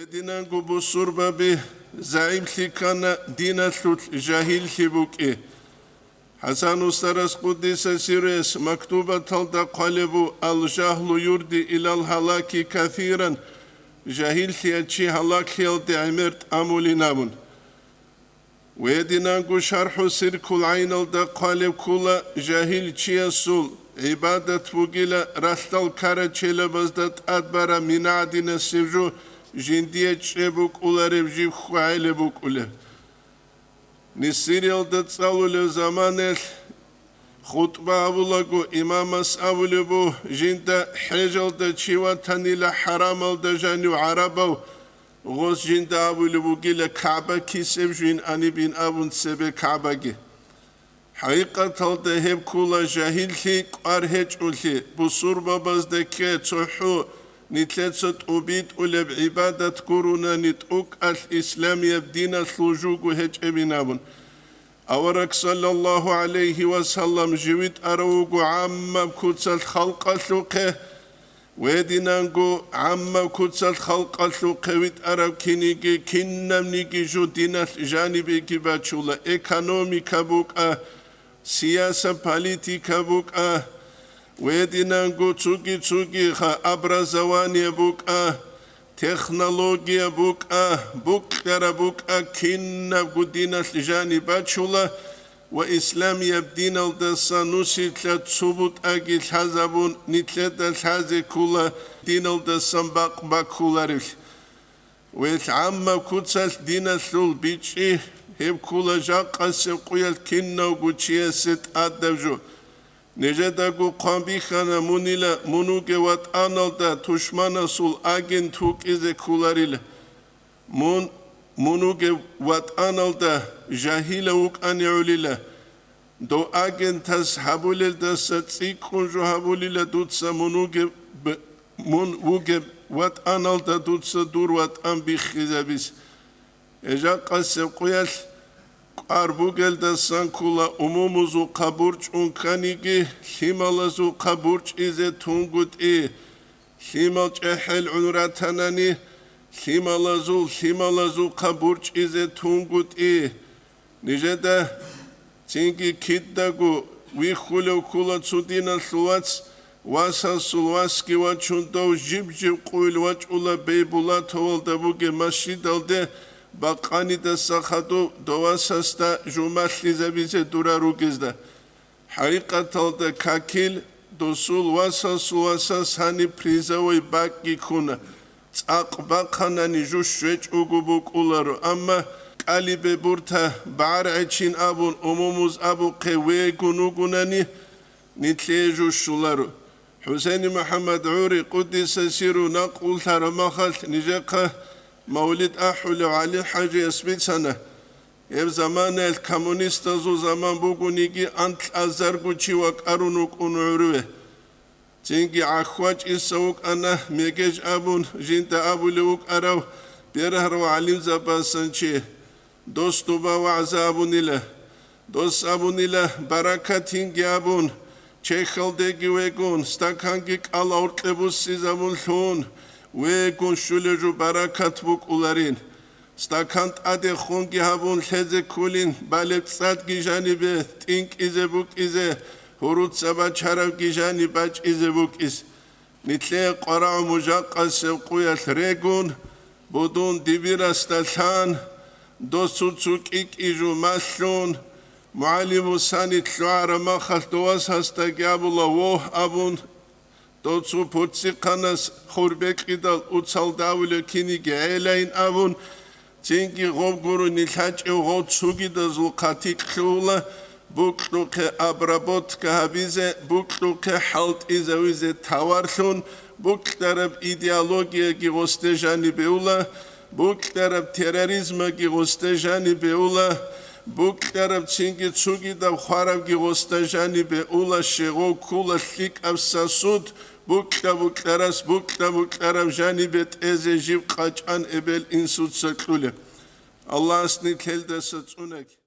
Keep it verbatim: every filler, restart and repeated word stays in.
Гьединанго бусурбаби загӀиплъи ккана диналъулъ жагьиллъи букӀи. ХӀасан устарас, къуддиса сирругьу, мактубаталда хъвалеб буго: «Ал-жагьлу юрди илал гьалаки касиран», жагьиллъиялъ чи гьалаглъиялде гӀемер тӀамулин абун. Гьединанго ШархӀу Сиркул ГӀайналда хъвалеб ккола: жагьил чиясул гӀибадат бугила ралъдал ккарачелабазда тӀад бараб мина гӀадинасеб жо жиндие чӀеб букӀулареб жиб хьвагӀилеб букӀулеб. Нисириялда цӀалулев заманаялъ хутӀба гьабулаго, имамас абулеб буго: «Жинда хӀежалда чи ватанила хӀарамалда жанив гӀарабав, гъос жинда абулеб бугила КагӀба кисеб жуйин анибин абун цебе КагӀбаги». ХӀакъикъаталда гьеб ккола жагьиллъи, кӀвар гьечӀолъи, бусурбабазда кке цохӀо, нилъеца тӀубитӀулеб гӀибадат гурунани тӀокӀалъ исламияб диналъул жуго гьечӀебин абун. Авараг, саллаллагьу гӀалайгьи ва саллам, жив витӀарав вуго гӀаммаб куцалъ халкъалъухъе, гьединанго гӀаммаб куцалъ халкъалъухъе витӀарав киниги, кинабниги жо диналъ жанибеги бачула, экономика букӀа, сияса-политика букӀа, гьединанго цоги-цоги ха-, образование букӀа, технология букӀа, букьараб букӀа, кинабго диналъ жаниб бачула ва исламияб диналдаса нусилъа цо бутӀаги лъазабун, нилъеда лъазе ккола диналдасан бакъ баккуларевлъи. Гьелъ гӀаммаб куцалъ диналъул бичӀчӀи гьеб ккола жакъасеб къуялъ кинавго чиясе тӀадаб жо. Нижедаго хъван бихьана мунила мун вугев ватӀаналда тушманасул агент вукӀизе кколарила. Мун, мун вугев ватӀаналда жагьилав вукӀанигӀулила. Дов агентас гьабулелдаса цӀикӀкӀун жо гьабулила дуца мун вугеб, мун вугеб ватӀаналда дуца дур ватӀан биххизабиз. Гьеб жакъасеб къуялъ кӀвар бугелдасан ккола умумузухъа борчӀун кканиги, лъималазухъа борчӀизе тунгутӀи, лъимал чӀехӀел гӀун ратанани, лъималазул лъималазухъа борчӀизе тунгутӀи. Нижеда цинги кидаго вихьулев ккола цо диналъул вац, васасул васги вачун дов жиб-жиб къуйил вачӀула Бейбулатовалда бугеб масжидалде бакъанидаса хадув дов васасда жумалъизабизе дура ругезда. ХӀакъикъаталда какил досул васасул васас гьаниб призовой бакӀги ккуна. ЦӀакъ бахъанани жу щвечӀого букӀуларо, амма кӀалибе бурта багӀаргӀечин абун умумуз абухъе вегун вугунани, нилъее жу щуларо. ХӀусейни МухӀаммад ГӀури, къуддиса сирругьу, накълулъараб махалъ нижехъа мавлид ахӀулев ГӀали-хӀажияс бицана. Гьеб заманаялъ коммунистазул заман бугониги, анкь азарго чи вакӀарун вукӀун гӀуруве. Цинги ГӀахьвачӀиса вукӀана, Мегеж абун жинда абулев вукӀарав бергьарав гӀалимзабасан чи. Дос доба вагӀза абунила. Дос абунила, баракатинги абун, чехьалдеги вегун, стаканги кӀал гъоркье буссизабун лъун, вегун щулев жо баракат букӀуларин. Стакан тӀаде хунги гьабун лъезе кколин, балеб цӀадги жанибе тӀинкӀизе букӀизе, гьуруца бачарабги жаниб бачӀизе букӀиз. Нилъее къварагӀу мужакъасеб къуялъ регун, будун дибирасда лъан, досул цо кӀикӀи жо малъун, мугӀалиму сани лъугӀараб махалъ дов васасдаги абула, вогь абун, дов цо пурцихъанас хур бекьидал уцалда абулев киниги гӀелайин абун, цинги гъоб гурони лъачӀев гъов цогидазул хъатикь лъугьула, букьухъе обработка гьабизе, букьухъе хӀалтӀизавизе таварлъун, букьараб идеологияги гъосде жанибе ула, букьараб терроризмаги гъосде жанибе ула, букьараб цинги цогидаб хварабги гъосда жанибе ула, щегъов ккула лъикӀаб сосуд, букьа-букьарас букьа-букьараб жанибе тӀезе жиб къачӀан эбел-инсуца кьулеб. Аллагьас нилъелдаса цӀунаги.